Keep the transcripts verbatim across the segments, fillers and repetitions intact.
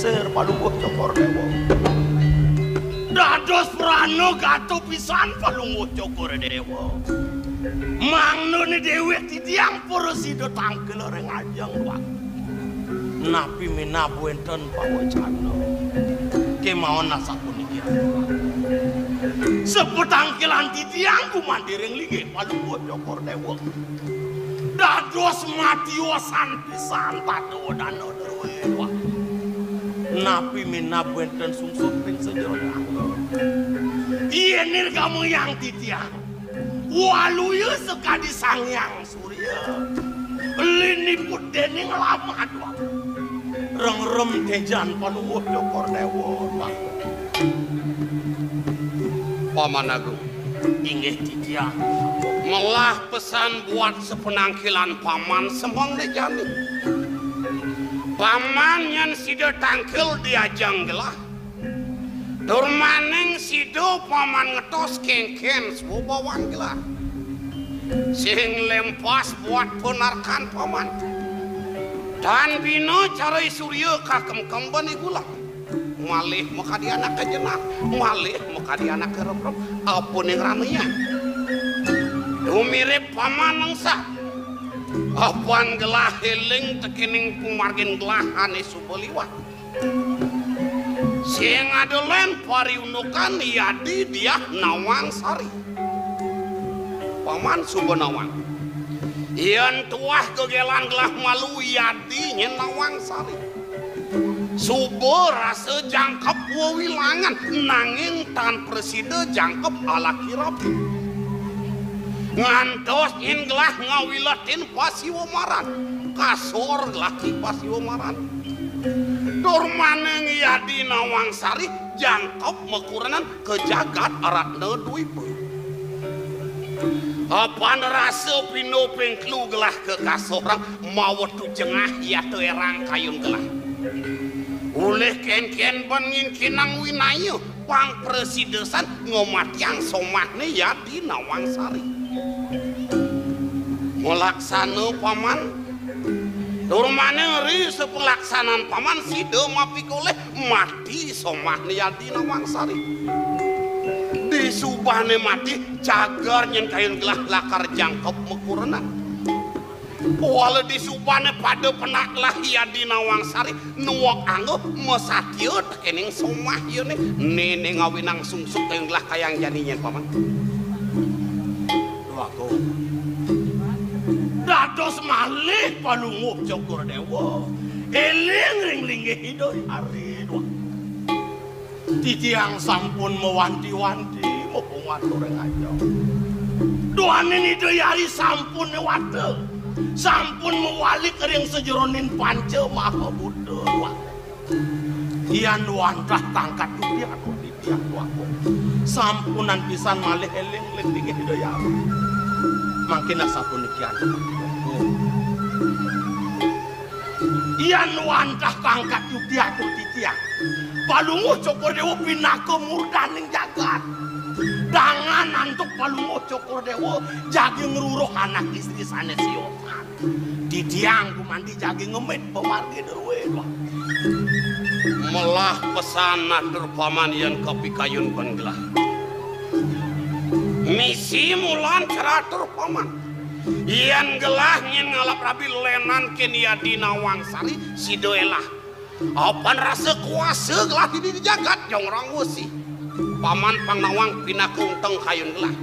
Palungguh Cokor Dewa. Dados prana gata pisan Palungguh Cokor Dewa. Mangdane dewek titiang prasida tangkil ring ajeng wak. Napi minab wenten pawecana? Kemawon asapuniki. Sapatangkilan titiang gumanti ring linggih Palungguh Cokor Dewa. Dados matiosan pisan tata wedana druwé. Napi minab wenten sungsut ring sajeroning angga? Yén nirgamang titiang, waluya sakadi Sang Hyang Surya, liniput déning lamat, Wak. Rengrem téjan Palungguh Cokor Dewa, Wak. Paman Agung. Inggih titiang. Melah pesan buat sapanangkilan Paman semeng né jani. Paman nyén sida tangkil di ajeng gelah. Tur maning sida Paman ngetos kénkén suba bawang gelah. Sing lempas buat panarkan Paman. Tan bina cara Surya kakemkem bani gulang. Malih makadi anaké jenah, malih makadi anaké remrem, apa ning ramé ya? Tumirip Paman nengsah. Apan gelah éling tekéning pamargin gelah ané suba liwat. Sing ada lén pariundukan Yadi Diah Nawang Sari. Paman suba nawang. Yén tuah gegélan gelah malu Yadi nyén Nawang Sari. Suba rasa jangkep wewilangan, nanging tan prasida jangkep alaki rabi. Ngantos nyén gelah ngawiletin pasiwa maran, kasor gelah ti pasiwa maran. Tur maning Yadi Nawang Sari jangkep makurenan ka jagat Ratna Dwipa. Apan rasa pindo ping telu gelah kakasorang mawetu jengah yata erang kayun gelah. Ulih kénkén ban ngingkinang winaya pang prasida san ngamatiang somahné Yadi Nawang Sari. Malaksana Paman, tur maning ri sapalaksanan Paman sida mapikolih mati somahné Yadi Nawang Sari. Disubané mati, cagar nyén kayun gelah lakar jangkep makurenan. Wala disubané pada penak gelah Yadi Nawang Sari, nuwek angga masatia tekéning somah yané, néné ngawinang sungsut kayun gelah kayang jani nyén Paman. Duh Agung. Dados malih Palungguh Cokor Dewa. Éling ring linggih Ida Hyang Widi. Duh. Titiang sampun mawanti-wanti, mumpung watu ring ajeng. Duaning Ida Hyang Widi sampun wata. Sampun mawalik ring sajeroning Panca Maha Buta. Duh. Yan wantah tangkat titiang, titiang, Duh Agung. Sampunan pisan malih éling ring linggih Ida Hyang Widi. Mangkin asapuniki. Yan wantah kangkat yukti atur titiang. Palungguh Cokor Dewa pinaka murdaning jagat. Dangan antuk Palungguh Cokor Dewa jagi ngruruh anak istri sané siosan. Titiang gumanti jagi ngemit pamargi druwé, Duh. Melah pesan atur Paman yan kapikayun ban gelah. Misi mulan ceratur Paman. Yan gelah nyén ngalap rabi lénan kén Yadi Nawang Sari sida élah. Apan rasa kuasa gelah dini di jagat jongrang wesi. Paman pang nawang pinaka unteng kayun gelah.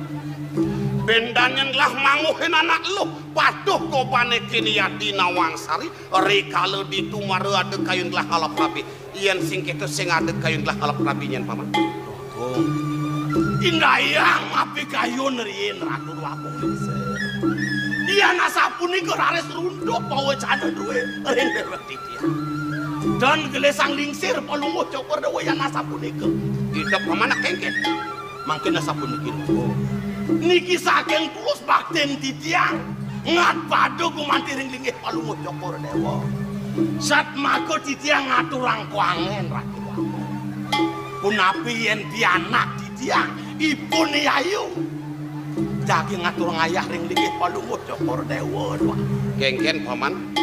Bendan nyén gelah mangguhin anak eluh, patuh gobané kén Yadi Nawang Sari, rikala ditu mara ada kayun gelah ngalap rabi. Yan sing kéto sing ada kayun gelah ngalap rabi nyén Paman. Agung. Indayang mapikayun riin Ratu Déwa Agung Lingsir. Yan asapunika raris runtuh pawecana druwé ring déwék titiang. Dan gelisang lingsir Palungguh Cokor Dewa yan asapunika. Ida Paman kénkén. Mangkin asapuniki, Ratu. Niki saking tulus baktin titiang. Ngat pada gumanti ring linggih Palungguh Cokor Dewa. Satmaka titiang ngaturang kuangen, Ratu. Punapi yén pianak titiang, ipun yayu. Jagi ngaturang ayah ring linggih Palungguh Cokor Dewa, Duh. Kénkén, Paman.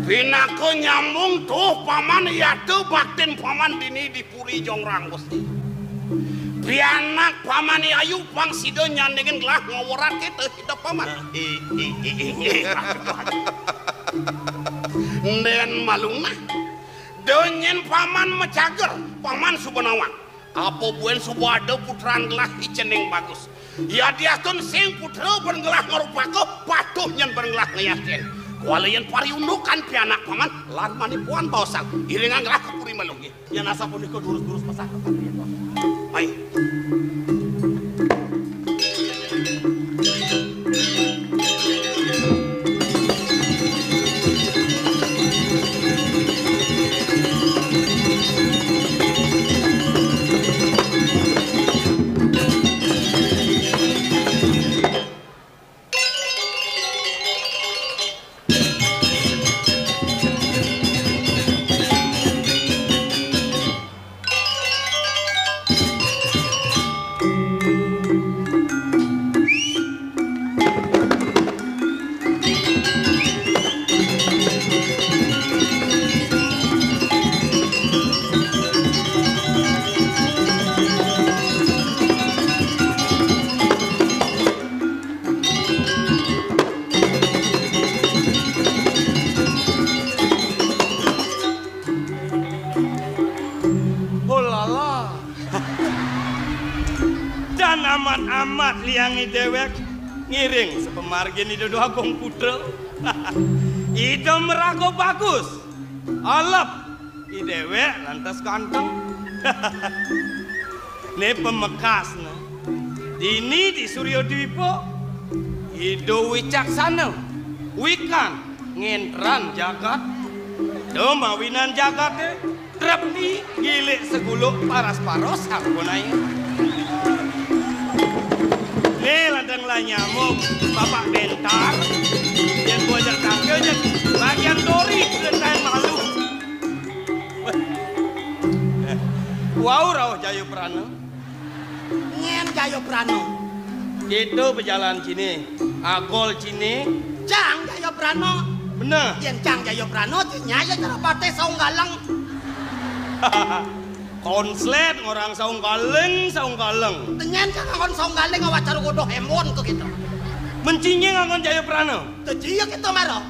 Pinaka nyambung tuh Paman, yata baktin Paman dini di Puri Jongrang Gusti. Pianak Paman ayu pang sida nyandingin gelah ngawerat kita hidup Paman. Ih, ih, ih, ih, ih. Ndén malunah. Da nyén Paman macager, Paman suba nawang. Apa buin suba ada putran gelah i cening bagus. Yadiastun sing putra ban gelah ngrupaka, patuh nyén ban gelah ngayatin. Kuala yén pariundukan pianak Paman, lan mani puan baosang. Iringang gelah ka puri malu nggih. Yén asapunika durus-durus pesan. Hai. Holala. Dan amat-amat liang i déwék ngiring sapamargin Ida Déwa Agung Putra. Ida maraga bagus. Alep. I déwék lantas ganteng. Né pamekasné. Dini di Surya Dwipa, Ida wicaksana, wikan, ngentran jagat. Ida mawinan jagaté, trepti, gilik seguluk, paras-paros, sampunaya. Né lantang lah nyamuk, Bapak Bentar, yén buajak tangga, jek bagian dori, keren malu. Wau rauh Jayaprana. Nyén Jayaprana? Kéto bejalan ciné, agol ciné. Cang Jayaprana. Bener. Yén cang Jayaprana, ciné ya cara patih saung galeng. Konslet ngorang saung galeng, saung galeng. Tenyén cang ngon saung galeng awak cara godoh embon ke kita. Mencinya ngon Jayaprana. Teci ya kita mara.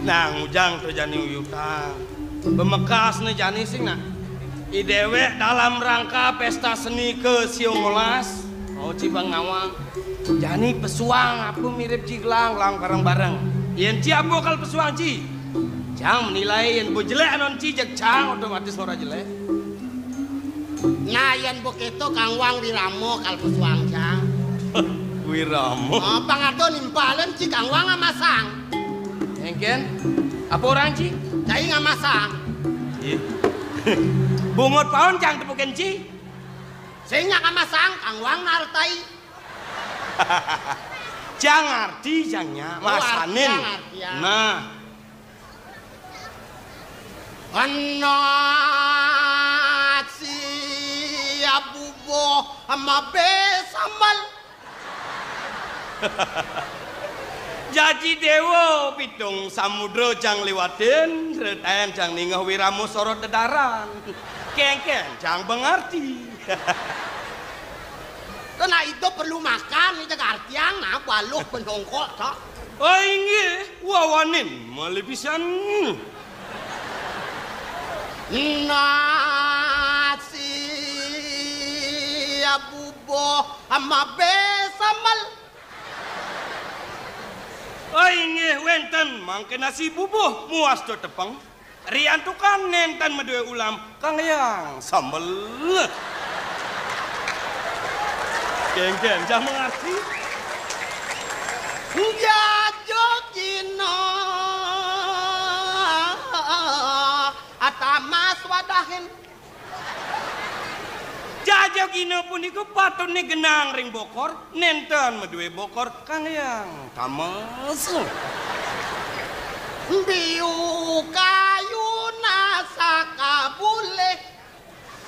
Nah, ngujang to jani uyutan. Pamekasné jani sing nak. I déwék dalam rangka pésta seni ke siung olas. Oh, ci bang nawang. Jani pesuang apa mirip ci gelang, gelang bareng-bareng. Yén ci apa kal pesuang ci? Cang menilai yén bo jelék anon ci jeg cang otomatis ora jelék. Nah, yén begitu Kang Wang wirama kal pesuang cang. Wirama. Oh, pang ada nimpalin ci Kang Wang ngamasang. Éngkén, apa orang ci? Cai ngamasang. Ih. Bungut paon cang tepukin ci. Sing nyak ngamasang, Kang Wang nartai. Cang arti cang nya, oh, masanin. Arti, arti, ya. Nah. Ana siap bubuh mabe sambel. Jaji déwa pitung samudra cang liwatin, retayan cang ningeh wirama sorot dedaran. Kéngkén cang bengarti. Kena itu perlu makan, itu artian, nah, baluh penongkok, tak? Oh, inggih, wawanin, malih pisan. Nasi bubuh mabe sambel. Oh, inggih, wénten mangké nasi bubuh muas to tepeng. Riantukan nénten madué ulam, Kang Hyang sambel. Kéngkén, cang mengarti. Jajagina atamas wadahin. Jajagina punika patutné genang ring bokor, nénten madué bokor, Kang Hyang tamas. Biu kayuna sakabulih.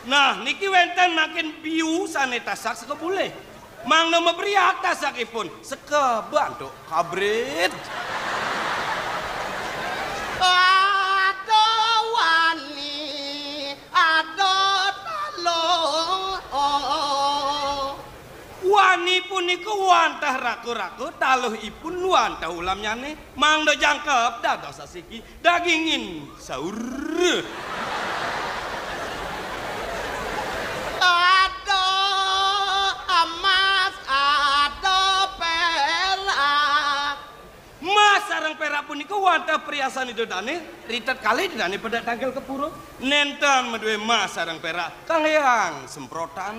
Nah, niki wénten mangkin biu sané tasak sakabulih. Mangda mabriak tasakipun, seka bantuk kabrit. Ada wani, ada taluh. Wani punika wantah raka-raka, taluhipun wantah ulamnyane, mangda jangkep dados asiki, dagingin saur. Ada emas, ada perak. Mas sareng perak punika wantah priasan Ida dane, ritet kalih Ida dane pedek tangkil kepura. Nenten madue mas sareng perak, kanggehang semprotan.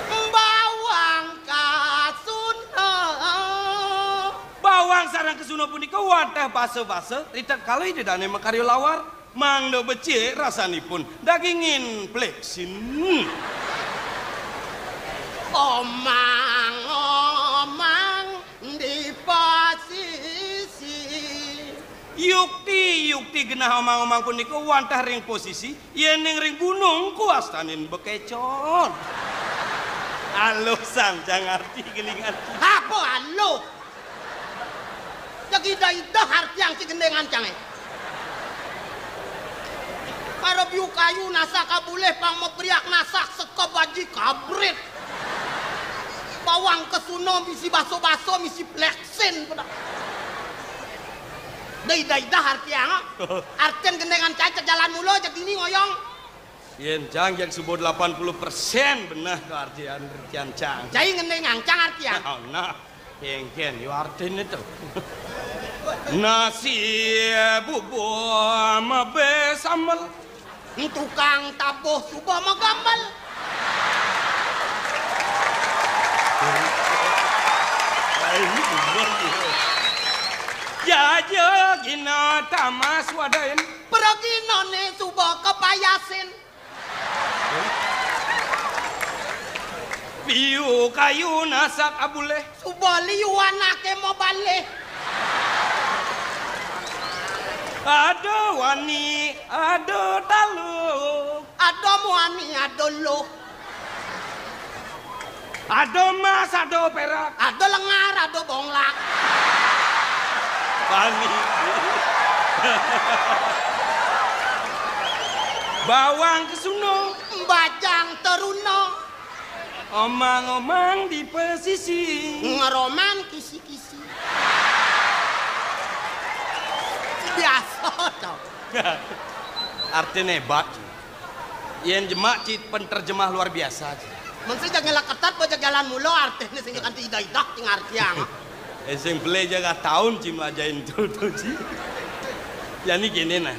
Bawang kasuna. Bawang sareng kasuna punika wantah basa-basa, ritet kalih Ida dane makarya lawar. Mangda becik rasanipun, dagingin pleksin. Omang-omang di pasisi. Yukti, yukti genah omang-omang punika wantah ring posisi, yening ring gunung kuastanin bekecot. Aluh sang jang arti gelingan. Apa aluh? Jeg ida-ida artiang ci gendingan cange. Para biu kayu nasak kabulih pang mapriak nasak sekeb aji kabrit. Bawang kesuna misi baso-baso misi pleksin pada. Ida-ida artiang. Artin gendingan cange jeg jalan mula jeg dini ngoyong. Yen cang jeg suba delapan puluh persen beneh ka artian artian cang. Jai ngendingang cang artian. Oh, nah, kengken yo artine to. Nasi bubur mabe sambel. Tukang tabuh suba magambel. Lain bubur dia. Jaja gina tamas wadain. Praginane suba kapayasin. Biu kayu nasak abuleh. Suba liu anake mabalih. Ada wani, ada taluh. Ada muani, ada luh. Ada emas, ada perak. Ada lengar, ada bonglak. Wani. Bawang kesuna. Bajang teruna. Omang-omang di pesisi. Ngeroman kisi-kisi. Biasa to. Artine hebat. Yen jemak ci penerjemah luar biasa ci. Men sing jeg ngelak ketat bajak jalan mula artine sing kanti idah-idah sing artiang. Eh, sing beli jaga tahun ci melajahin tu, tu ci. Yani gini nah.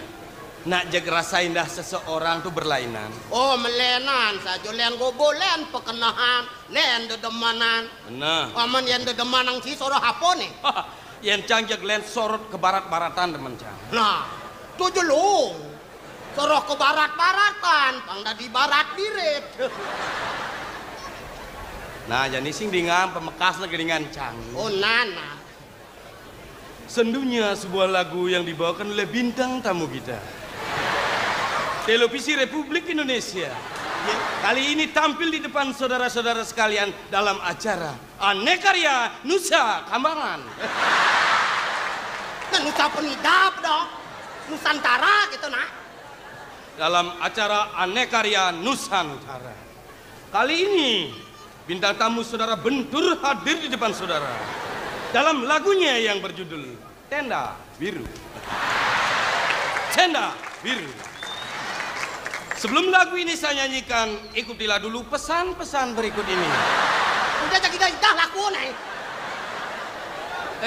Nak jeg rasa indah seseorang tuh berlainan. Oh, melenan saja len gobo len pekenahan, len dedemanan. Bener. Aman yen dedeman nang ci soroh apa nih? Yen cang jeg len sorot ke barat-baratan demen cang. Nah, tu jelung. Soroh ke barat-baratan, pang dadi barat birit. Nah, jani sing dingan pemekas lagi dengan cang. Oh, nana. Sendunya sebuah lagu yang dibawakan oleh bintang tamu kita. Televisi Republik Indonesia. Kali ini tampil di depan saudara-saudara sekalian dalam acara Anekarya Nusa Kambangan. Nah, Nusa Penida dong. Nusantara gitu, nah. Dalam acara Anekarya Nusantara. Kali ini, bintang tamu saudara Bentur hadir di depan saudara. Dalam lagunya yang berjudul Tenda Biru. Tenda Biru. Sebelum lagu ini saya nyanyikan, ikutilah dulu pesan-pesan berikut ini. Udah jadi dah, dah laku nih.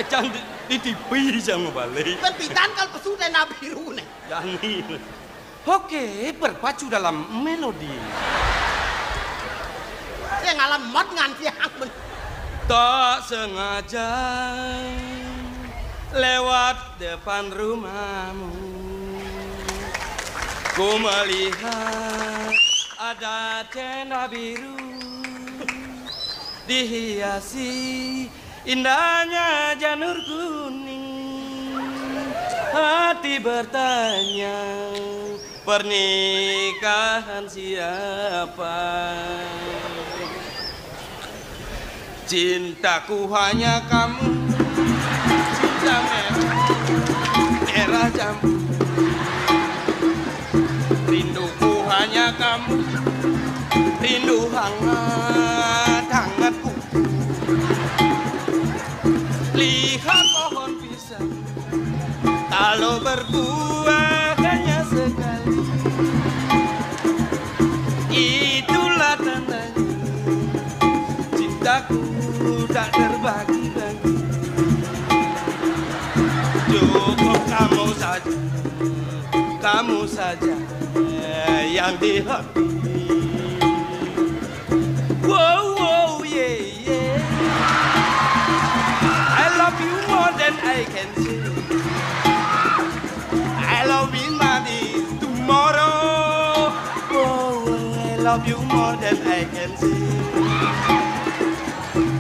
Eh, cang di, di T V sama balik. Berpidan kalau pesu tenda biru nih. Jani. Oke, berpacu dalam melodi. Sing ngalamet nganti aku. Tak sengaja lewat depan rumahmu, ku melihat ada tenda biru dihiasi indahnya janur kuning. Hati bertanya, pernikahan siapa? Cintaku hanya kamu, cinta Rinduku hanya kamu, rindu hangat-hangatku. Lihat pohon pisang, kalau berbuah hanya sekali. Itulah tandanya cintaku tak terbagi-bagi. Cukup kamu saja, kamu saja yang di hati. Wow, wow, yeah, yeah. I love you more than I can say. I love you more than tomorrow. Oh, I love you more than I can say.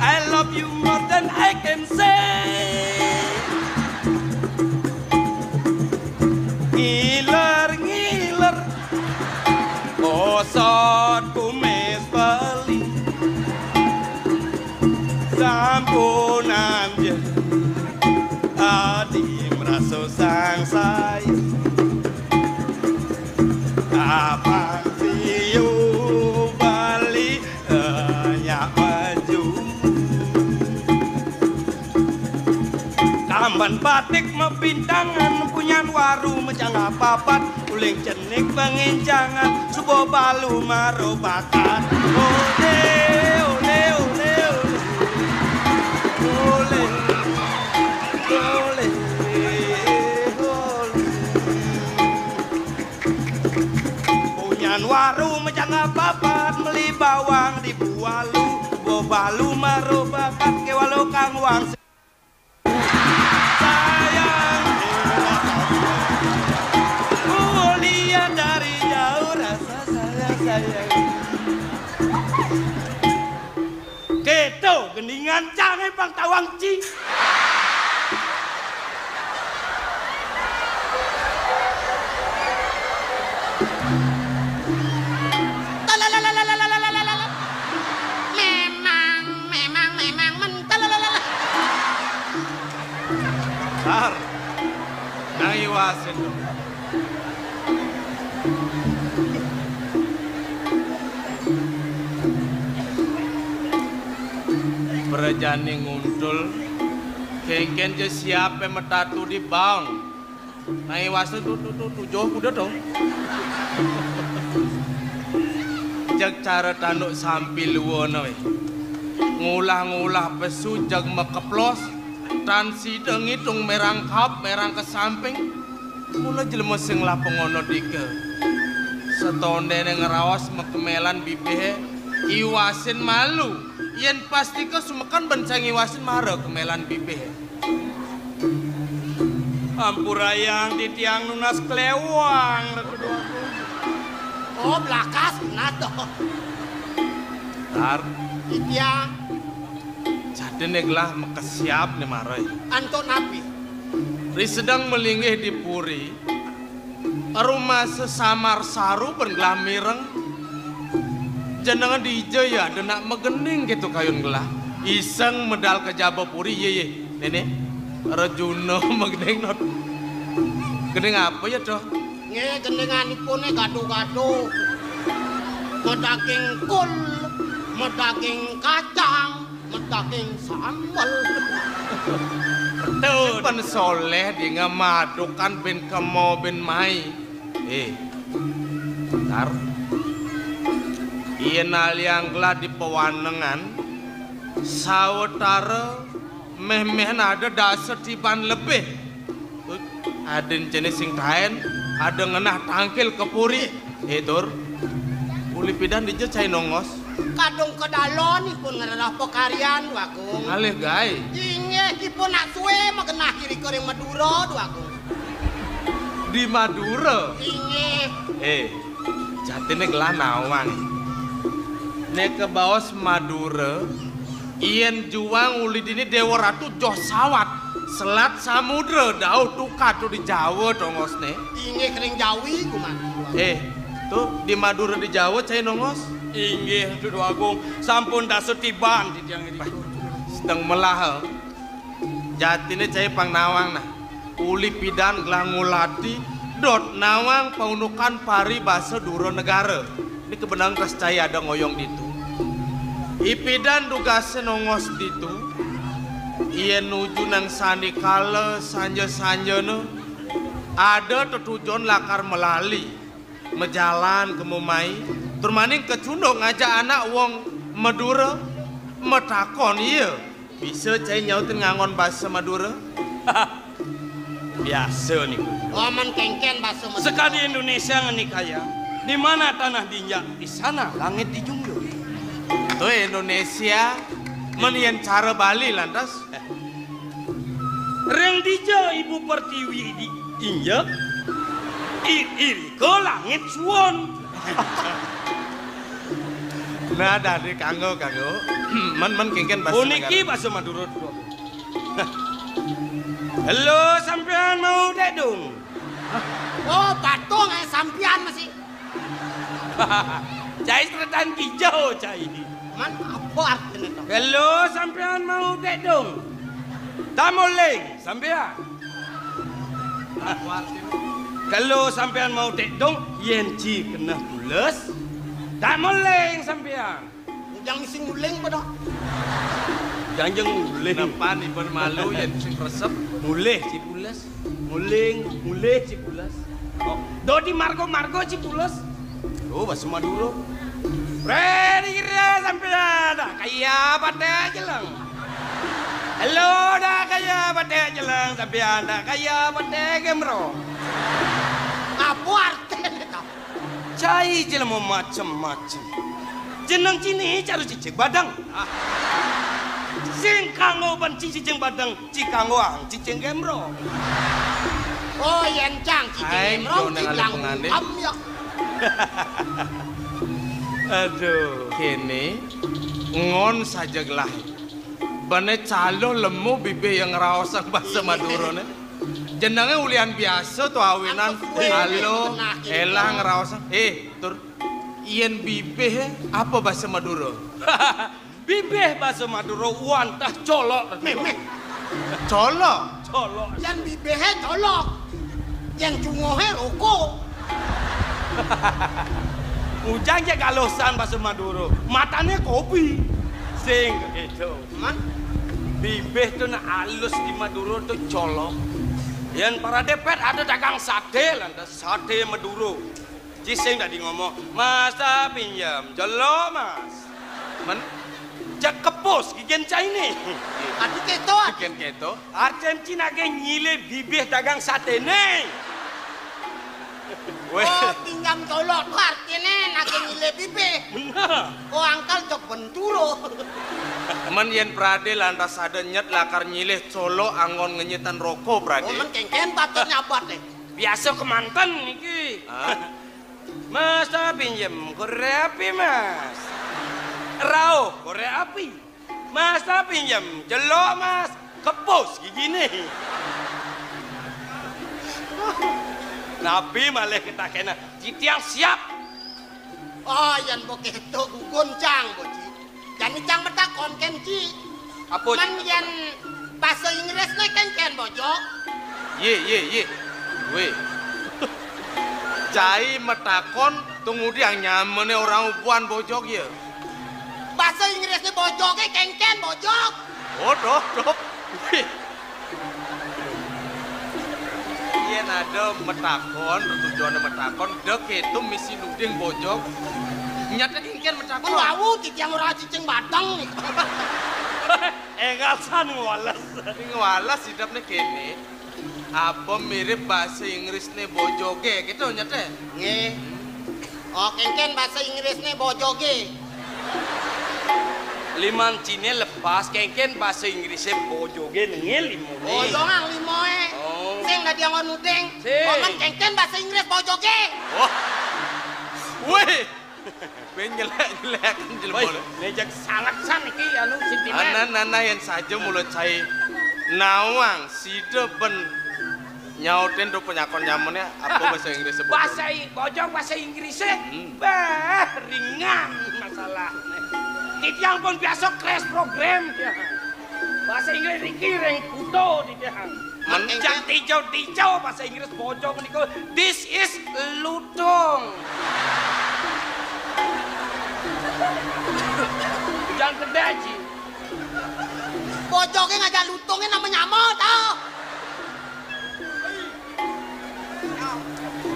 I love you more than I can say. Ngiler-ngiler, gosok kumis beli. Sampunang je, adi merasa sangsai. Abang siu bali, eh, nyak maju. Kamban batik mebintangan, punyan waru mejang apapat, uling cenik pengincangan, subo balu maro bakat. Ole, ole, ole, ole. Ole, ole, ole. Punyan waru mejang apapat, meli bawang di Bualu, subo balu maro bakat, ke walu kang wang. Sayang, ku lihat dari jauh rasa sayang, sayang. Keto gendingan cange pang tawang ci. Memang, memang, memang mental. Tar. Nang iwasin. Prajane nguntul, kengken je siape metatu di baong. Nang iwasin tu, tu, tu, tujuh kuda tu. Jeg cara tanduk sampi luwana we. Ngulah-ngulah pesu jeg makeplos, tan sida ngitung merang kap, merang ke samping. Mula jelema sing lah pengono dika. Setondene ngraos makemelan bibihe, iwasin malu. Yen pastika sumekan ben sing iwasin mara kemelan bibihe. Ampurayang titiang nunas klewang, Ratu Déwa Agung. Oh, blakas nunas to. Tar. Titiang. Jadine gelah makesiab ne marai. Antuk napi? Ri sedeng malinggih di puri, rumasa samar saru ben gelah mireng. Jenengan dija ya, ada nak magending gitu kayun gelah. Iseng medal ka jaba puri, ye, ye. Nene, Rejuna magending not. Gending apa ya, Doh? Nggih, gendinganipune gado-gado. Madaging kul, madaging kacang, madaging sambel. Betul. Sing pen soleh di ngamadukan bin kemo bin mai. Eh, tar. Yen aliang gelah di pewanengan, sawetara meh-meh ada dasa tiban lebih. Adin jenis sing taen, ada ngenah tangkil ke puri. Eh, Tur. Uli pidan dija cai nongos. Kadung kedalon ipun ngerereh pakaryan, Wagung. Alih gae. Inggih, ipun nak suwe magenah irika ring Madura, Wagung. Di Madura? Inggih. Eh, jatine gelah nawang. Nek kebaos Madura, yen juang uli dini Dewa Ratu joh sawat, selat samudra, dauh tukad tu di Jawa tongosne. Inggih ring Jawi, gumanti. Eh, tu di Madura di Jawa cai nongos? Inggih, Ratu Déwa Agung, sampun dasa tiban titiang irika. Sedeng melah, eh. Jatine cai pang nawang nah. Uli pidan gelah ngulati dot nawang paundukan paribasa dura negara. Niki beneng tes cai ada ngoyong ditu. Ipidan dugase nongos ditu, yen nuju nang sandikala sanja-sanjana, ada tetujon lakar melali, majalan kemo mai, tur maning kecunduk ngajak anak wong Madura, matakon iya. Bisa cai nyautin ngangon basa Madura? Biasa niku. Oh, men kengken basa Madura. Sekadi Indonesia ngenikaya, di mana tanah diinjak, di sana langit dijunjung. Tuh Indonesia, men yen cara Bali lantas. Ring dija ibu pertiwi diinjak, i-, irika langit suwun. Nah, dadi kanggo, kanggo. Men, men kengken basa Puniki negara. Basa Madura. Halo, sampean mau tekdung? Oh, patung, eh, sampean masih. Cai seretan kijau, cai. Man, apa artinya, Tong? Halo, sampean mau tekdung? Tamuling, sampean. Kalau sampean mau tekdung, yen ci keneh pules, tamuling sampean. Ujang misi nguling pada. Janjeng nguling. Nepan ipun malu yen sing resep. Mulih ci pules. Nguling, mulih ci pules. Oh, dodi margo-margo ci pules. Oh, basa Madura. Reni kira sampean dak kaya patek jeleng. Halo, dak kaya patek jeleng, sampean dak kaya patek gemro. Apa artine to? Cai jelema macem-macem. Jeneng cine caru cicing badeng. Ah. Sing kanggo ben cicing badeng, ci kanggo ang cicing gemro. Oh, yen cang cicing gemro, cicing lang. Aduh, kene ngon saja gelah. Bene calo lemu bibih yang ngraosang basa Madurane. Jenenge ulian biasa to awinan. Angkep kuwe, alo, nah, gitu. Elah ngraosang. Eh, tur yen bibih apa basa Madura? Bibih basa Madura wantah colok. Memeh. Colok. Colok. Yen bibihe colok. Yen cungohe rokok. Ujang cek alusan basa Madura. Matane kopi. Sing gitu. Man? Bibih tuh nak alus di Madura tuh colok. Yen parade pet ada dagang sate lantas sate Madura. Ci sing dadi ngomong, "Mas, ta pinjem, jelo, Mas." Men? Jak kepus gigen caine. Adi keto, adi. Gigen keto. Arcen ci nake nyilih bibih dagang satene. Weh. Oh, pinjam colok tuh artine nake nyilih bibih. Bener. Oh, angkal jok benturo. Men yen prade lantas ada nyet lakar nyilih colok anggon ngenyetan rokok prade. Oh, men kengken patut nyabat deh. Biasa kemanten niki. Hah? Mas, ta pinjem korek api, Mas. Rauh korek api. Mas, ta pinjem celok, Mas. Kepus gigine. Napi malih ketakena? Titiang siap. Oh, yen mbok keto gugun cang, Boji. Jani cang metakon ken ci. Apa? Men yen basa Inggrisne ken ken bojog. Ye, ye, ye. Weh. Cai metakon tungudi ang nyamene orang ubuan bojog ya. Basa Inggrisne bojoge ken ken bojog. Oh, dok, dok. Weh. Yen ada metakon, tujuane metakon, dek itu misi nuding bojog. Nyata kengken metakon. Wau titiang ora cicing batang nih. Engasan ngwales. Ngwales hidupne kene. Apa mirip bahasa Inggrisne bojoge gitu nyata? Nggih. Oh, kengken bahasa Inggrisne bojoge. Liman cine lepas, kengken bahasa Inggrisnya bojoge nengil limone. Oh, iya, Mang, limoe. Oh. Sing dadi angon nuding. Sing. Komen kengken bahasa Inggris bojoge. Wah. Weh. Ben nyelek-nyelek jelema. Woi, ngejek sanget san iki anu sintine. Anan-anan yen saja mulut saya nawang sida ben nyautin tuh penyakon nyamene apa bahasa Inggris sebut? Bahasa I-, bojog bahasa Inggris e. Hmm. Bah, ringan masalahnya. Titiang pun biasa crash program ya. Bahasa Inggris iki ring kuto titiang. Men- Jan tijau-tijau bahasa Inggris bojog niku, "This is lutung." Jan gedé, Ji. Bojoge ngajak lutunge nama nyama, tau?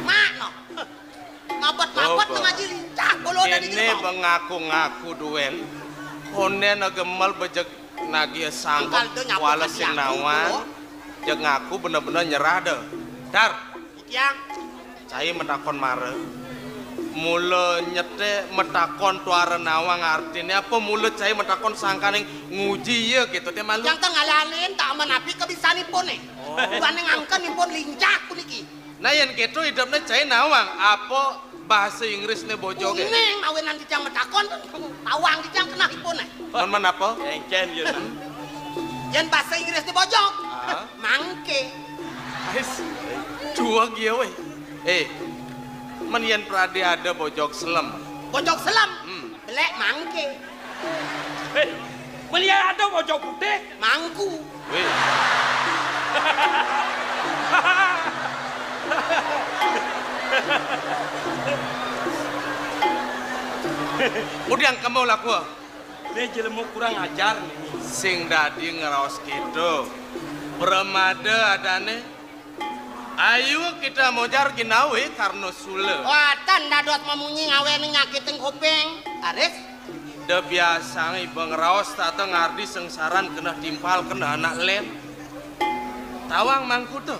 Mak, no. Ngabet-ngabet. Coba. Ngaji lincah, bolo dari. Kene jero. Bengaku-ngaku duen. Konden gemel bejeg nagih sanggup. Engkal do nyapu wales sing kaki aku, nawang. Bolo. Jeg ngaku bener-bener nyerah de. Dar. Tiang. Cai metakon mara. Mula nyete metakon tuara nawang artine apa? Mula cai metakon sangkaning nguji iya gitu te malu. Yang tengalanin tak menapi kebisanipune. Oh. Buane ngangken ipun lincah puniki. Nah, yen keto idepne cai nawang, apa bahasa Inggrisne bojoge? Kuning, awinan titiang metakon, tawang titiang kenah ipun, eh. Mon men apa? Engken, ya. Yen bahasa Inggrisne bojog, ah, mangke. Ais, duweg ya, weh. Eh, men yen prade ada bojog selem. Bojog selem? Hmm. Belek mangke. Eh, melihat ada bojog putih. Mangku. Weh. Udiang kemo laku. Ini jelema kurang ajar nih. Sing dadi ngraos gitu. Pramada adane. Ayu kita mojar ginawe karno sula. Wah, tan dados mamunyi ngawen nyakiting kuping. Aris. Da biasang iba ngraos tata ngardi sengsaran keneh timpal keneh anak len. Tawang mangku to.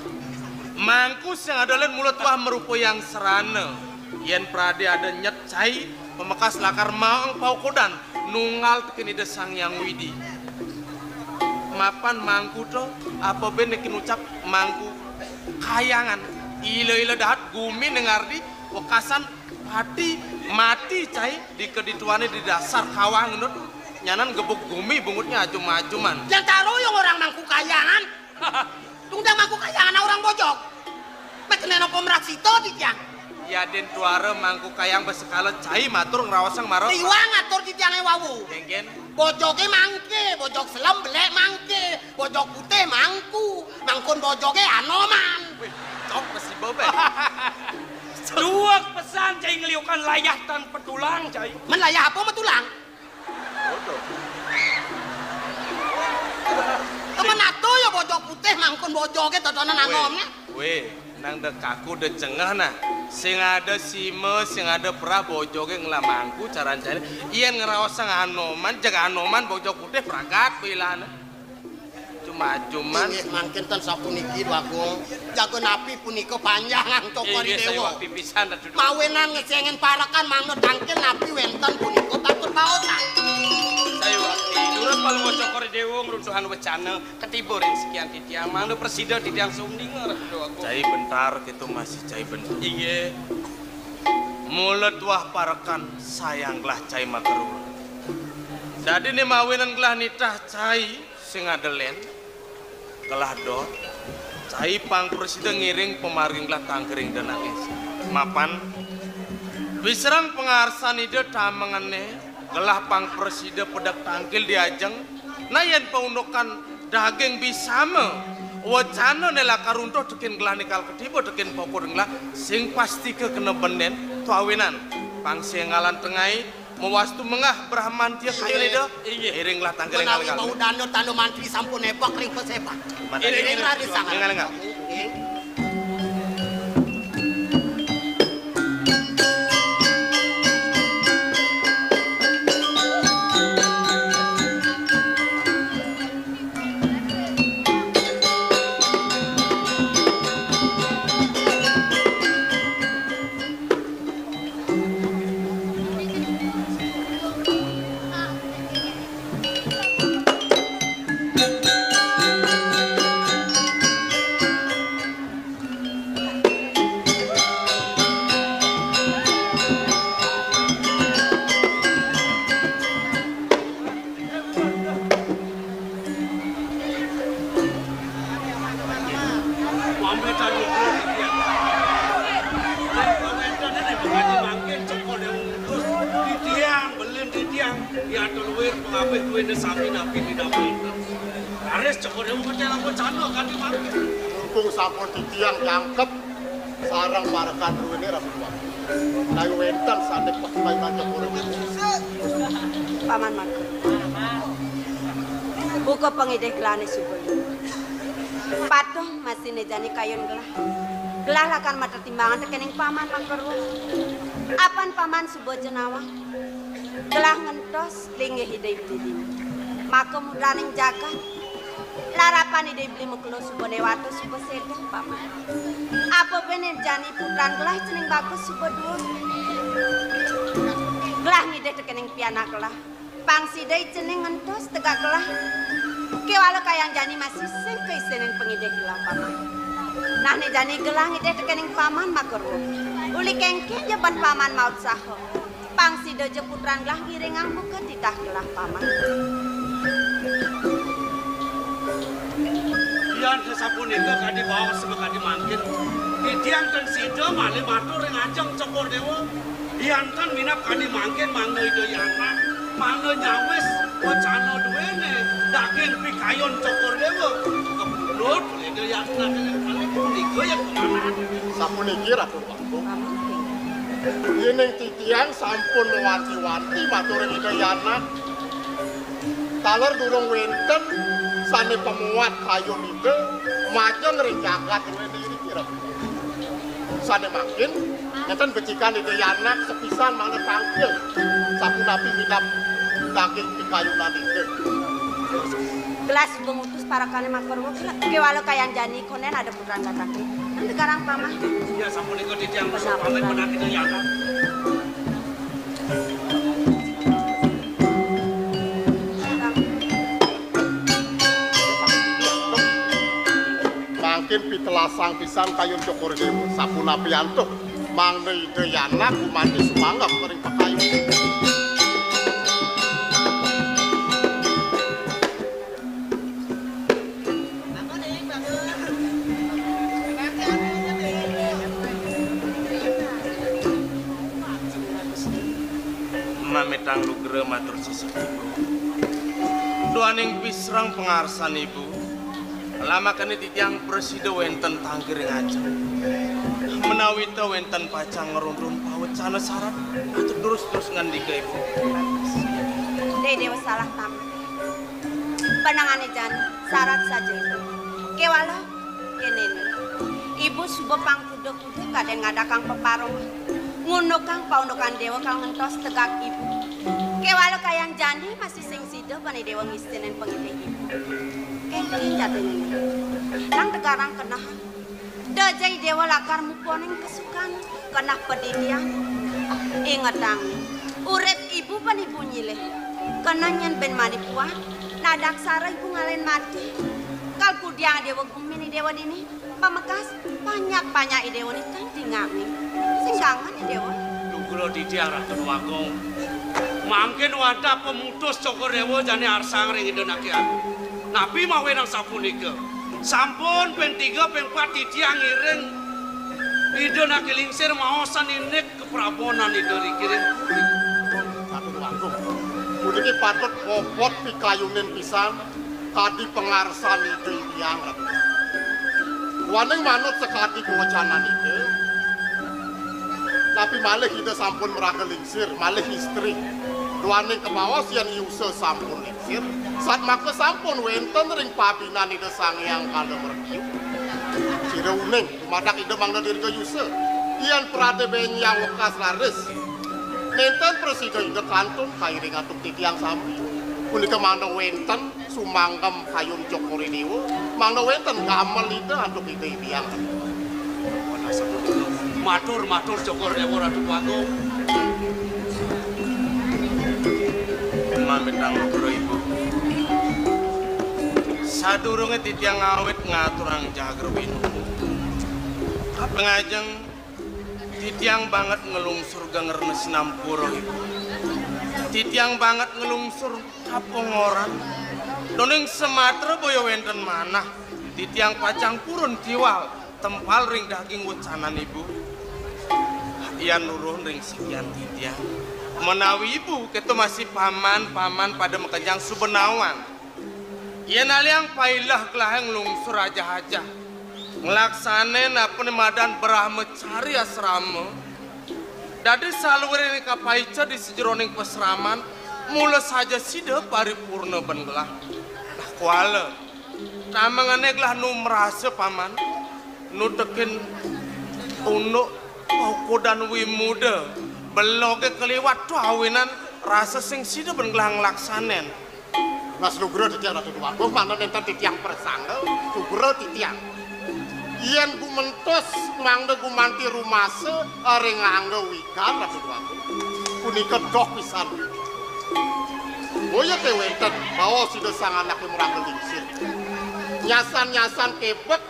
Mangku sing ada len mula tuah merupa yang serana. Yen prade ada nyet cai, pemekas lakar maeng paukodan nunggal tekin Ida Sang Hyang Widi. Mapan mangku to, apa ben nekin ucap mangku kayangan. Ila-ila dahat gumi nengardi wekasan pati mati cai di kedituane di dasar kawah ngenut. Nyanan gebuk gumi bungutnya ajum-ajuman. Yang taroyong orang mangku kayangan. Tungdang mangku kayangan orang bojog. Mek kena nopo merasito titiang. Ya den tuara mangku kayang besekala cai matur ngraosang maro. Tiwang atur titiange wawu. Engken. Bojoge mangke, bojog selem belek mangke, bojog putih mangku, mangkun bojoge Anoman. Wih, cok mesiba be. Dua pesan cai ngeliukan layah tan petulang cai. Men layah apa metulang? Temen ato ya bojog putih mangkun bojoge totonan Anoman. Weh, nang dek aku dek cengeh nah. Sing ada sima, sing ada perah bojoge ngelah mangku carancane. Yen ngraosang Anoman, jeg Anoman bojog putih pragat bilane. Cuma-cuman. Inggih mangkin ten sapuniki, Dwagung. Jago napi punika panjangan cokor. Inggih, dewa. Saya waktu pisan, Ratu. Mawinan ngecengen parekan mangda tangkil napi wenten punika patut baosan. Saya waktu nurut paling cokor dewa ngruntuhan wecana ketiba ring sekian titiang mangda presida titiang sumdinga, Ratu Dwagung. Cai bentar gitu masih cai bentar. Inggih. Mula tuah parekan sayang gelah cai makerur. Dadi ne mawinan gelah nitah cai sing ada len. Gelah dot, cai pang presida ngiring pamargin gelah tangkiring denangis. Mapan, pisereng pangarsan Ida tamengene, gelah pang presida pedek tangkil di ajeng, nah yen paundukan daging bisama, wacana ne lakar runtuh tekin gelah nikal ketiba tekin pokor gelah, sing pastika kena benden, tuawinan, pang senggalan tengai, Mawastu mengah Brahmantia kayu leda. Inggih. Iring lah tangga. Menawi ringal-ringal. Bau dana tanda mantri sampun ebak ring pesebak. Mantri. Iring, iring, iring, raris sangat. Ringal-ringal. Inggih. Pamitan nutur titiang. Ring pawéntenan ing pangadi mangkin cokor déwa ngutus titiang, belin titiang, diatur luwir pangapih kuwéné sami napi minapun. Raris Cokor Dewa ngedélang wacana kadi mangkin. Mumpung sampun titiang jangkep sareng parekan druéné Ratu Déwa. Nanging wénten sané pekayunan Cokor Dewa. Paman Makar. Buka pangidih gelahé suba. Patuh masiné jani kayun gelah. Gelah lakar matetimbangan tekéning Paman Makar. Apan Paman suba ja nawang. Gelah ngentos linggih Ida Beli dini. Maka mudraning jagat, larapan Ida Beli makelo suba néwata suba séda, Paman. Apa bené jani putran gelah cening bagus suba duur. Gelah ngidih tekéning pianak gelah. Pang sida cening ngentos tegak gelah. Kéwala kayang jani masih sing kaisenin pangidih gelah, Paman. Nah, né jani gelah ngidih tekéning Paman Makar. Uli kéngkén ja ban Paman mautsaha. Pang sida ja putran gelah ngiringang buka titah gelah, Paman. Yan sapunika kadi baos kadi mangkin. Titiang ten sida malih matur ring ajeng Cokor Dewa. Yan ten minab kadi mangkin mangda Ida Yana, mangda nyawis wacana duéné daging pikayun Cokor Dewa. Kepundut Ida Yana punika ya kemana? Sapuniki Ratu Agung. Yéning titiang sampun wanti-wanti matur ring Ida Yana, taler durung wénten sané pamuat kayun Ida majeng ring jagat duéné iriki, Ratu. Sané mangkin, nénten becikan Ida Yana sepisan mangda tangkil sapunapi minab daging pikayunan Ida. Gelah suba ngutus parekané Makar Wong, kéwala kayang jani kondén ada putran gatang. Nanti garang Paman. Ya, sapunika titiang pamit menatine Yana. Mangkin pitelasang pisan kayun Cokor Dewa, sapunapi antuk mangda Ida Yana gumanti sumanggem ring pakayun. Mamitang nugra matur sesepuh. Duaning pisreng pangarsan Ibu, lamakane titiang prasida wenten tangkiring ajeng. Menawi ta wenten pacang ngruntun pawecana sarat, atur terus-terus ngandika Ibu. Dé Déwa salah pamit. Panangane jani sarat saja Ibu. Kewala, kenene. Ibu suba pangkuda-kuda kadén ngadakang peparungan. Ngundukang paundukan Déwa kang ngentos tegak Ibu. Kewala kayang jani masih sing sida bani Déwa ngistenin pangidih Ibu. Kéngkén jatine. Nang tegarang keneh. Da jai Déwa lakar muponing kesukan, keneh padidian. Ingetang, urip Ibu ban Ibu nyilih. Keneh nyén ben mani puan, nadaksara Ibu ngalahin mati. Kal kudiang Déwa gumin Déwa dini, pamekas, panyak-panyak Déwa ni tan dingangin. Sing kangen Déwa. Dugra titiang Ratu Agung. Mangkin wantah pamutus Cokor Déwa jani arsang ring Ida Naki Agung. Napi mawinan sapunika? Sampun ping tiga, ping pat titiang ngiring Ida Naki Lingsir maosan indik kaprabonan Ida riki ring puri. Ratu Agung. Puniki patut bobot pikayunin pisan kadi pangarsan Ida Hyang Ratu. Waning manut sakadi kawacanan Ida. Napi malih Ida sampun maraga lingsir, malih istri. Duaning kabaos yén I Usa sampun lingsir, satmaka sampun wénten ring pabinan Ida Sang Hyang Kala Mreti. Sira uning, dumadak Ida mangda dirgayusa. Yén pradé bénjang wekas raris, nénten prasida Ida kantun kairing antuk titiang sami. Punika mangda wénten sumanggem kayun Cokor Déwa, mangda wénten gamel Ida antuk Ida Hyang. Matur, matur Cokor Déwa Ratu Agung. Mamitang nugra Ibu. Sadurunge titiang ngawit ngaturang jagra winu. Kaping ajeng, titiang banget nglungsur genger sinampura, Ibu. Titiang banget nglungsur kapongoran. Duaning samatra boya wenten manah, titiang pacang purun tiwal tempal ring daging wecanan Ibu. Yan nuruh ring sikian titiang. Menawi Ibu keto masih paman, paman pada makejang suba nawang. Yén aliang pailah gelahé nglungsur ajah-ajah. Nglaksanén apané madan Brahmacari asrama. Dadi saluiring kapaica di sajeroning pasraman, mula saja sida paripurna ban gelah. Nah, kuala. Tamengené gelah nu marasa, Paman. Nu tekén unduk paukudan wimuda. Belogé kaliwat tuah awinan rasa sing sida ban gelah nglaksanén. Nah, lugra titiang Ratu Déwagung, mangda nénten titiang prasangga, lugra titiang. Yén gumentos mangda gumanti rumasa ring angga wikan Ratu Déwagung, punika doh pisan. Boya té wénten baos Ida Sang Anaké marangga lingsir. Nyasan-nyasan kebek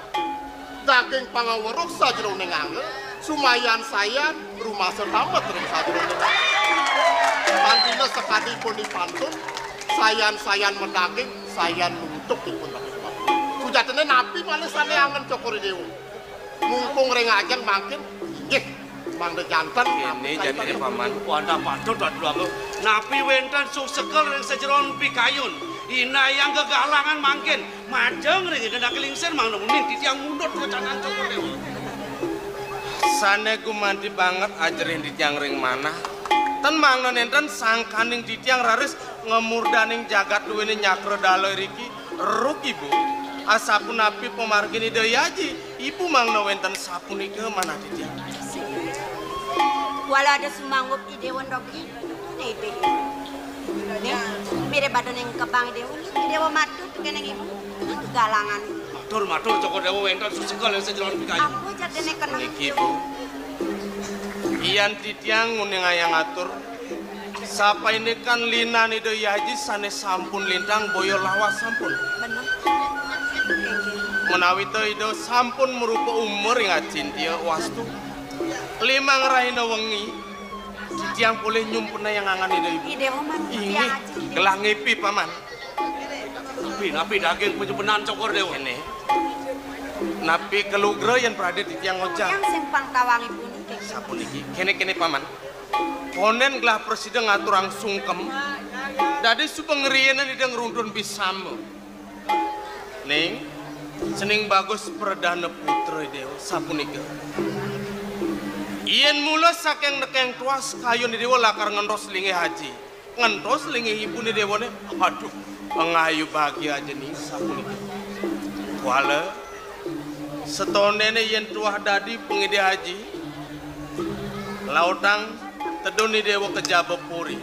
daging pangaweruh sajeroning angga, sumayan sayan rumasa tambet ring sajeroning angga. Tan dina sakadi pun dipantun, sayan-sayan madaging, sayan nutup ipun. Sujatiné napi malih sané angen Cokor I Déwa? Mumpung ring ajeng mangkin, inggih, mangda janten. Kéné napi jadiné kaitan Paman. Wantah patut, Ratu Agung. Napi wénten susekel ring sajeroning pikayun? Indayang gegalangan mangkin. Majeng ring Ida Anaké Lingsir, mangda uning titiang mundut wecanan Cokor Déwa. Sané gumanti banget ajerih titiang ring manah. Tan mangda nénten sangkaning titiang raris ngamurdaning jagat duéné nyakra dala iriki, ruk Ibu. Asapunapi pamargin Ida Aji, Ibu mangda wénten sapunika manah titiang. Kuala ada sumanggup I Déwa ndogi. Né, mirib ada ning kebang I Déwa. I Déwa matur kéné Ibu. Galangan. Matur, matur, Cokor Déwa wénten susekel ring sajeroning pikayun. Ampun, jatiné kena. Niki, Bu. Yan titiang nguningayang atur, sapaindikan linan Ida Aji sané sampun lintang boya lawas sampun. Bener. Ménawi ta Ida sampun marupa umur ing acintia wastu. Limang rahina wengi, titiang polih nyumpenayang angan Ida Ibu. I Déwa mangkin. Inggih, titiang Aji. Gelah ngipi, Paman. Napi, napi daging panyumpenan Cokor Déwa? Kéné. Napi kalugra yén pradé titiang ngojang? Titiang sing pang tawang Ibu niki. Sapuniki. Kéné, kéné, Paman. Kondén gelah prasida ngaturang sungkem. Dadi suba ngriinin Ida ngruntun bisama. Ning, cening bagus pradana putra Déwa, sapunika. Yén mula saking nekeng tuas kayun Déwa lakar ngentos linggih Aji. Ngentos linggih ibuné Déwané. Aduh, pangayu bagia aja ning, sapunika. Kuala, setonéné yén tuah dadi pangidih Aji, lautang tedun I Déwa ka jaba puri.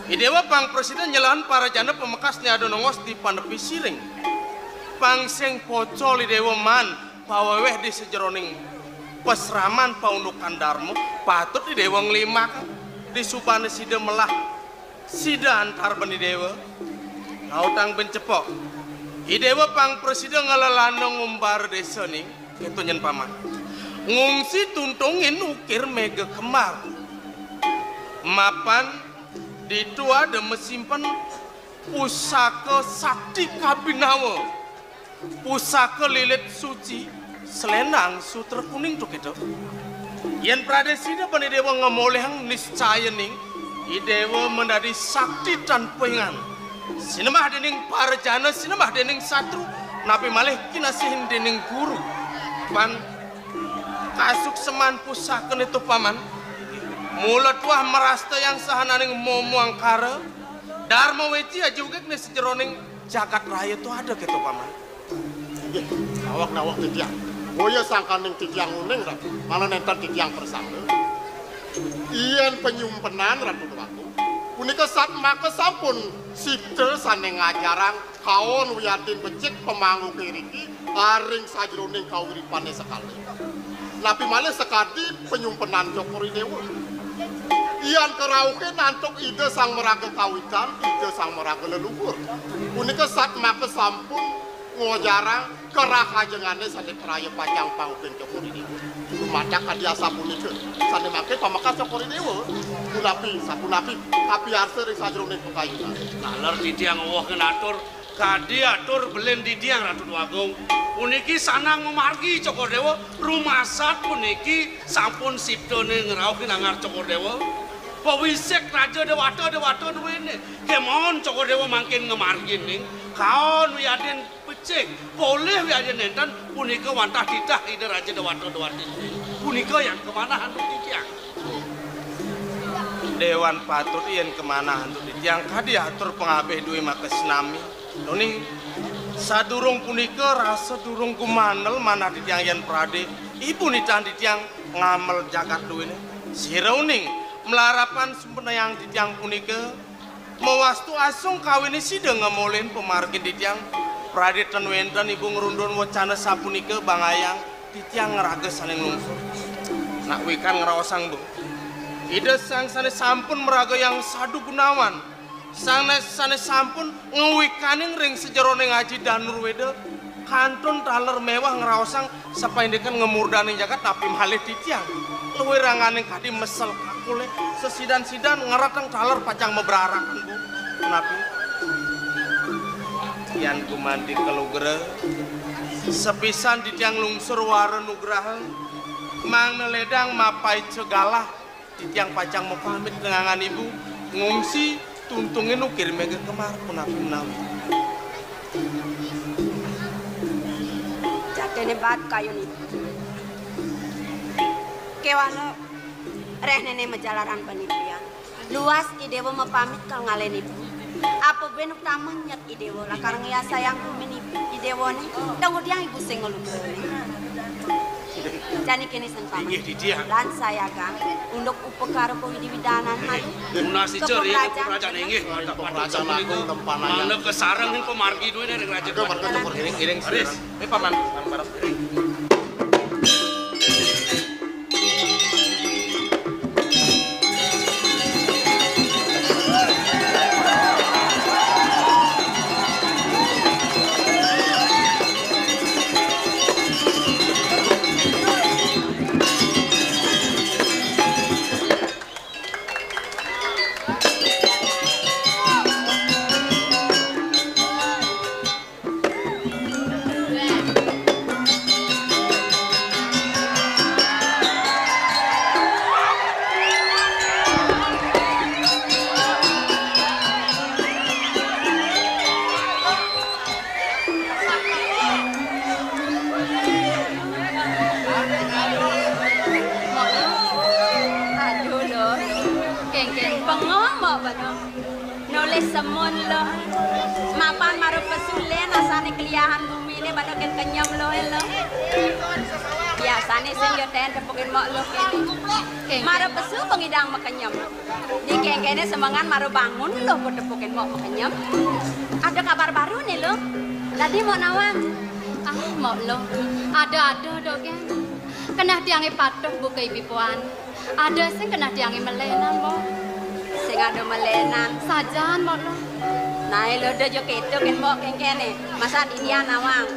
I Déwa pang prasida nyelahang para janda pamekas né ada nongos di panepi siring. Pang sing pocol I Déwa man pawéwéh di sajeroning pasraman paundukan darma, patut I Déwa nglimaka di subana sida melah sida antar ban I Déwa. Lautang ben cepok. I Déwa pang prasida nglelana ngumbar désa ning. Kéto nyén Paman. Ngungsi tuntungin ukir méga kembar. Mapan ditu ada masimpen pusaka sakti kabinawa. Pusaka lilit suci, selendang sutra kuning to kéto. Yén pradé sida ban I Déwa ngamolihang niscaya ning, I Déwa mendadi sakti tan puingan. Sinemah déning parajana, sinemah déning satru, napi malih kinasihin déning guru. Pan kasukseman pusakané to Paman. Mula tuah marastayang sahananing momo angkara, darma weci ajugik né sajeroning jagat raya to ada kéto Paman. Inggih, nawak-nawak titiang. Boya sangkaning titiang uning, Ratu. Malah nénten titiang prasangga. Yén panyumpenan Ratu Déwagung, punika satmaka sampun sipta sané ngajarang kaon wiadin becik pamangguké riki, aring sajeroning kawiripané sekala. Napi malih sakadi panyumpenan Cokor I Déwa. Yan karauhin antuk Ida Sang Maraga Kawitan, Ida Sang Maraga Leluhur. Punika satmaka sampun ngojarang karahajengané sané praya pacang pangkin Cokor I Déwa. Dumadak kadi asapunika, sané mangkin pamekas Cokor I Déwa. Punapi, sapunapi, kapiarsa ring sajeroning pakayunan. Taler titiang uwuh ngatur, kadi atur belin titiang Ratu Déwagung. Puniki sanang mamargi Cokor Déwa, rumasat puniki sampun siptané ngrauhin anggar Cokor Déwa. Pawisik Raja Dewata, Dewata duwene. Kemon Cokor Dewa mangkin ngamargin ning. Kaon wiadin becik, polih wiadin nenten, punika wantah titah Ida Raja Dewata, Dewata duwene. Punika yang kamanah antuk titiang. Dewan patut yen kamanah antuk titiang kadi atur pangabih duwe makasnami. Uning sadurung punika rasa durung gumandel manah titiang yen prade ibu nitah titiang ngamel jagat duwene. Sira uning mlarapan sumpenayang titiang punika mawastu asung kawine sida ngemolin pamargin titiang. Prade ten wenten ibu ngrundun wacana sapunika bangayang titiang ngraga saning lungsur. Nak wikan ngraosang bu. Ida sang sane sampun mragayang sadu gunawan. Sang sane sampun ngwikaning ring sajeroning aji Danurweda, kantun taler mewah ngraosang sapaindikan ngemurdaning jagat napi malih titiang. Luwih ranganing kadi mesel kakule, sesidan-sidan ngereteng taler pacang mabrarakan, Bu. Napi? Yan gumanti kalugra, sepisan titiang lungsur wara nugraha, mangda ledang mapaica galah. Titiang pacang mapamit nengangan ibu, ngungsi tuntungin ukir mega kemar punapi menawi. Jatene bat kayun ibu. Kewala reh nene majalaran panitrian. Luas idewa mapamit kal ngalen ibu. Apa ben utama nyet idewa lakar ngiasayang gumin ibu. Idewa ni, dong udiang ibu sing ngelubrone. Jani kene sen paman. Inggih, titiang. Lan sayagang, unduk upakara pawidi-widanan malu. Tunas ica ri Kepeprajan. Kepeprajan, inggih, mantap, patut sampun iku. Mana kesareng ning pamargi duwe ning raja. Aduh, marga tukur iring-iring. Aris. Ini paman, paman bareng. Aduh, Luh. Kengken bengong, Mbok, bengong. Nulis semun, Luh. Mapan mara pesu len asane keliahan gumine pada ken kenyem, Luh, Luh. Biasane sing yo ten tepukin Mbok, Luh, kene. Mara pesu pengidang makenyem. Di kengkene semengan mara bangun, Luh, ku tepukin Mbok makenyem. Ada kabar baru nih, Luh. Tadi Mbok nawang. Ah, Mbok, Luh. Ada-ada, Dok, ya. Kenah tiange patuh buka ibi puan. Ada sing kenah tiange melenan, Mbok. Sing ada melenan. Sajan, Mbok, Luh. Nah, lo do jo keto ken Mbok kengkene. Masa dinian nawang.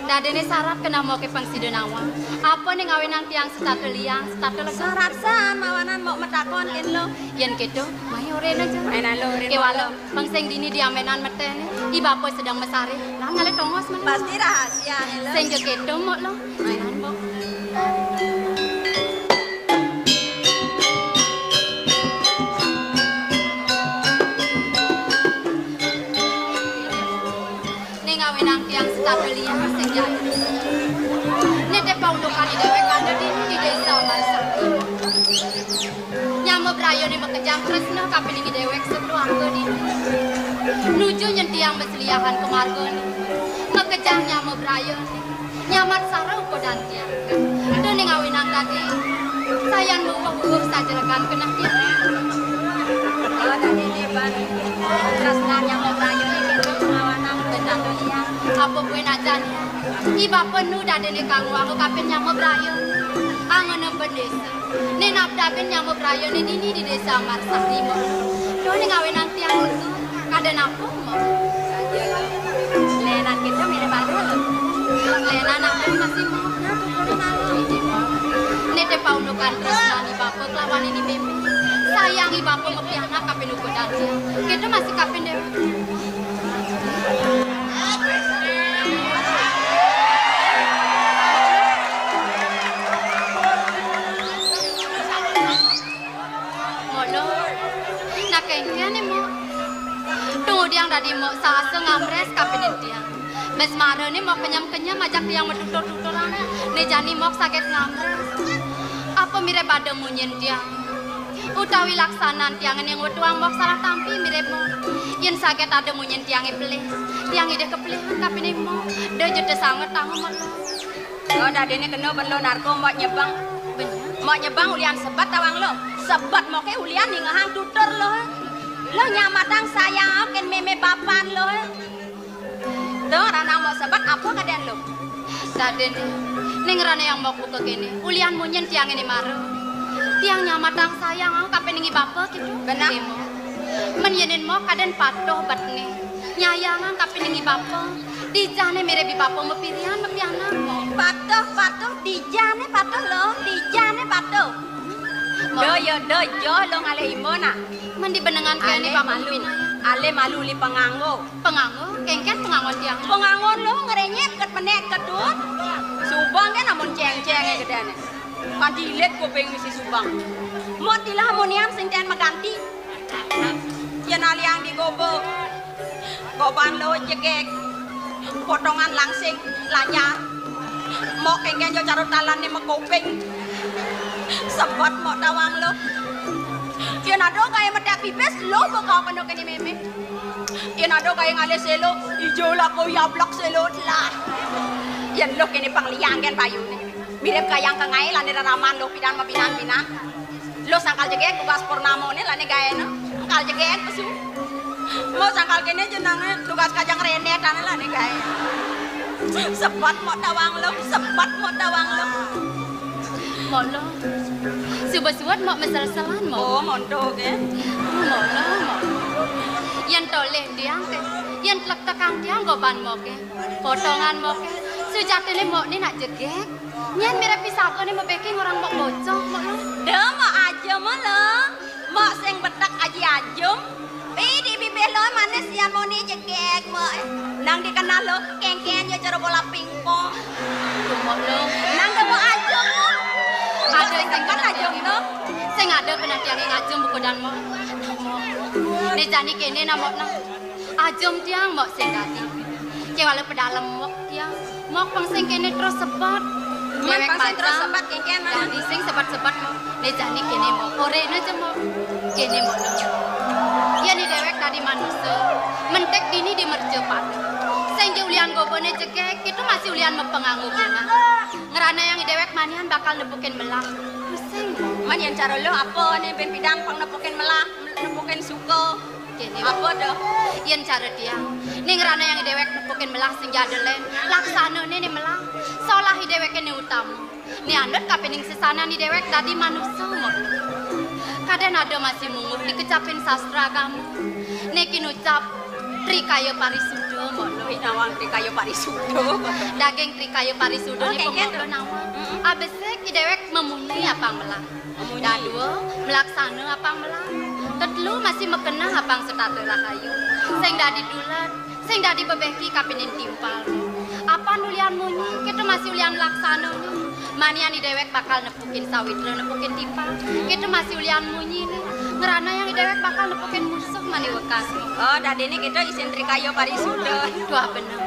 Dadene syarat kenah Mbok ke pang sida nawang. Apa ning awinang tiang setata liang, setata lega? Syarat san mawanan Mbok matakon ken lo. Yen keto, mai oren aja. Mainan lo, oren. Kewala, Bang sing dini diamenan metene, i bapa sedang mesare, lan ngale tongos men. Pasti rahasia ne, Lo. Sing jo keto, Mbok, Lo. Jalan, Mbok. Ning awinang tiang setata liang sing jani. Nete paundukan dewek ada di, di desa Marsakti. Nyama brayane makejang tresna kapining dewek sekeluarga dini. Nuju nyentiang masliahan kamargane. Makejang nyama brayane. Nyamat sareng ukodan tiang. Duh ning awinang dadi. Sayan muwuh-wuwuh sajelegan keneh tiang. Oh, dadi niban. Tresna nyama brayane kento ngawanang betando iya. Apa kuwi najan? I bapa nu dadene kang wangu kapin nyama brayane. Angonem bendesa. Ning abdabin nyama brayane dini di desa Marsari, Mbok. Duh, ning awinang tiang niku. Kada napa, Mbok? Lenan kita mene baru. Lenan apa masih, Mbok? Nete paundukan tresnani bapa kelawan ini meme. Sayangi bapa mapianak kapin ukodan tiang. Kita masih kapin dewek. Ngono, Kénkén né, Mok. Tunggu tiang dadi Mok saasa ngamrés kapining tiang. Bes mara né Mok kenyem-kenyem ajak tiang matutur-tuturan. Né jani Mok saget ngamrés. Apa mirib ada munyin tiang? Utawi laksanan tiang né ngwetuang Mok salah tampi mirib Mok. Yén saget ada munyin tiangé pelih, tiang idih kepelihan kapining Mok. Da jeta sanget tangem Mok. Lo dadiné kena ben lo narko Mok nyebeng. Bener. Mok nyebeng ulian sebet tawang lo. Sebet Moké ulian ningehang tutur lo. Lo nyamatang sayang kén mémé bapan lo. Tuh, ranang Mok sebet apa kadén lo? Dadiné, né ngranayang Mok buka kéné. Ulian munyin tiangé né mara. Tiang nyamatang sayang kapining i bapa kéto. Bener. Kémo. Men yénin Mok kadén patuh betné. Nyayangang kapining i bapa. Dijané mirib i bapa mapirian, mapianak, Mok. Patuh, patuh, dijané patuh lo, dijané patuh. Mok. Da ya, da joh lo ngalih imba nah. Men dibenengan kéné alih bapa malu. Mapinayang. Alih malu uli panganggo. Panganggo, kénkén pangangon tiang. Pangangon lo ngrenyep ket menek ket dun. Subang kan amun céngcéngé gedéné. Kanti ilit kuping misi Subang. Mot dilah amunian sing ten maganti. Yén aliang di goba. Goban lo jegég. Potongan langsing, lanyar. Mok kénkén jo carut talanné makuping. Sebet Mok tawang lo. Yén ada gaé metek pipis, lo bakal penuh kéné mémé. Yén ada gaé ngalih sélo, ijo lako yablak sélo telah. Yén lo kéné pang liang kén bayuné. Mirip kayang kengai lané raraman lo pidan mabinang-binang. Lo sangkal jegég tugas purnamané lané gaéna. Sangkal jegég pesu. Mok sangkal kéné jenengé tugas kajang rené tané lané gaé. Sebet Mok tawang lo, sebet Mok tawang lo. Mok lo. Suba suwet Mok mesel-selan Mok. Oh, monto ké. Mok lo, Mok. Yén tolih tiang ké, yén tlektekang tiang goban Moké, potongan Moké. Sujatiné Mok né nak jegég. Nyén mirip pisagané mabéki ngorang Mok bocah, Mok lo. Da Mok aja Mok lo. Mok sing betek aji ajum. Ih, di bibih lo manis yan moni jegég Mok. Nang dikenal lo, kénkén ya cara bola pingpong. Tuh, Mok lo. Nang da Mok ajum lo. Ada sing kan ajum lo. Sing ada pernah tiang ngajum buku dan Mok. Né jani kéné nah Mok nah. Ajum tiang Mok sing dadi. Kéwala pedalem Mok tiang. Mok pang sing kéné terus sebet. Mok pang sing terus sebet, kénkén, Mok. Dadi sing sebet-sebet Mok. Né jani kéné Mok. Oré né ja Mok. Kéné Mok. Yén i déwék dadi manusa. Mentik dini di mercapada. Sing ja ulian gobané jegég, kéto masih ulian mapanganggo bungah. Ngranayang i déwék manian bakal nepukin melah. Pusing. Men yén cara lo apa né bén pidan pang nepukin melah, nepukin suka. Kéné. Apa to? Yén cara tiang, né ngranayang i déwék nepukin melah sing ja ada lén, laksanané né melah. Solah i déwéké né utama. Né andut kapining sesanan i déwék dadi manusa, Mok. Kadén ada masih mungguh di kecapin sastra agama. Né kinucap trikaya parisuda, Mok. Ih, nawang trikaya parisuda. Daging trikaya parisuda. Oh, né kénkén pemoko to. Nawang. Mm-mm. Abesik i déwék mamunyi apang melah. Dadua, melaksana apang melah. Tetelu, masih makeneh apang setata rahayu. Sing dadi dulat, sing dadi bebeki kapining timpal. Apan ulian munyi, kéto masih ulian melaksana. Manian i déwék bakal nepukin sawitra, nepukin timpal. Kéto masih ulian munyi né. Ngranayang i déwék bakal nepukin musuh mani wekas. Oh, dadiné kéto isin trikaya parisuda. Tuah bener.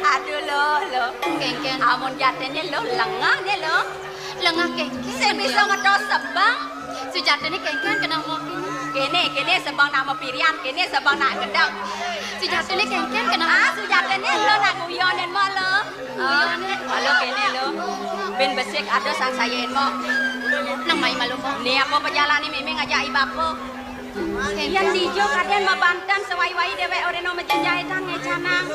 Aduh, lo, lo. Kénkén. Amun jatiné lo, lengeh né lo. Lengeh kénkén. Sing bisa ngetos sebang. Sujatiné kénkén keneh Mok kéné. Kéné, kéné sebang nak mapirian, kéné sebang nak gedeg. Sujatiné kénkén keneh. Ah, sujatiné lo nak guyonin Mok lo. Ah, guyonin. Lo kéné lo. Bén besik ada sangsayain Mok. Nang mai malu Mok. Né apa pejalané mémé ngajak i bapa. Yén dija kadén mabanten sawai-wai déwék orahina majejahitan ngécanang.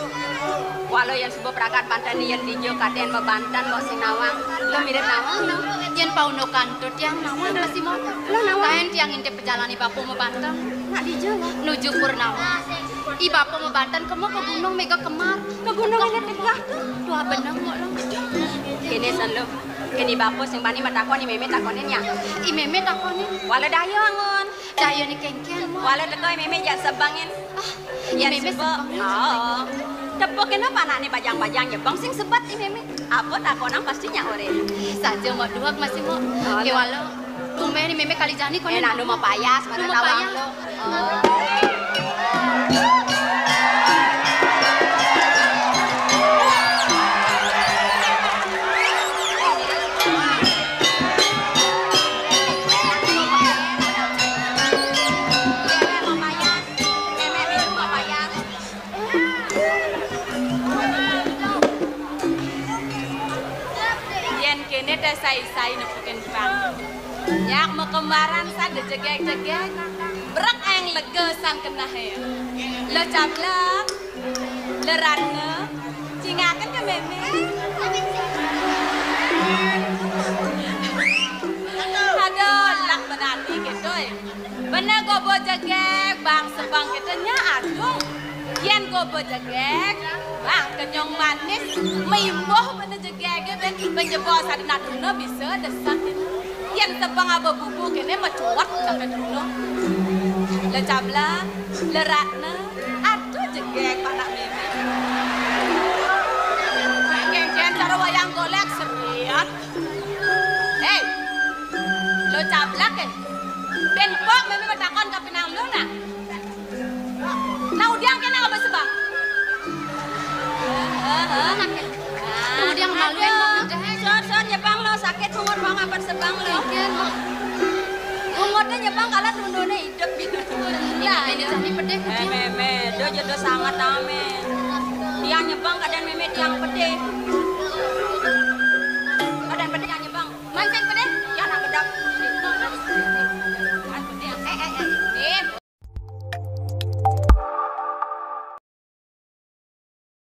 Wala yén suba pragat banten yén dija kadén mabanten Mok sing nawang. Lo mirip nawang lo. Yén paundukan to tiang nawang masih Mok. Lo nawang. Kaén tiang ngintip pejalané bapa mabanten. Nak dija lo. Nuju Purnawa. I bapa mabanten kema ka gunung méga kemar. Ka gunung ini tegah to. Tuah bener Mok lo. Kéné san lo. Kéné bapa sing bani matakon i mémé takonin nya. I mémé takonin. Wala daya angun. Daya né kénkén, Mok. Wala teka i mémé jak sebengin. Ah, i mémé sebeng. Oh. Tepuk kéné panakné bajang-bajang nyebeng sing sebet i mémé. Apa takonang pasti nyak orahina. Saja Mok duweg masih Mok. Oh, kéwala. Tumben né mémé kali jani koné. Enak nu mapayas, mana tawang lo. Yén kéné té sai-sai nepukin pang. Nyak makembaran san da jegég-jegég. Brek aéng lega san kenehé. Lo Cablak, lo Ratna, cingaken ka mémé. Aduh, lak benani kéto, é. Bener goba jegég, bang sebeng kéto nya adung. Yén goba jegég, bang kenyong manis, maimbuh bener jegégé, bén, bén jebos ada nak tuna bisa desak. Yén sebeng aba bubu kéné macuet sampai tuna. Lo Cablak, lo Ratna, aduh jegég panak mémé. Kéngkén cara wayang golék seriat. Héi, lo Cablak, é. Bén pok mémé matakon ka pinang lo nak. Nah, udiang kéné ngaba sebeng? Udiang maluin, Mak. Sor, sor, nyebeng lo, sakit pungut, Mak, ngaba sebeng lo. Pungutné nyebeng kala tununé idup gitu. Lah, ini jani pedih. Eh, mémé, do jodoh sanget amé. Tiang nyebeng kadén mémé tiang pedih.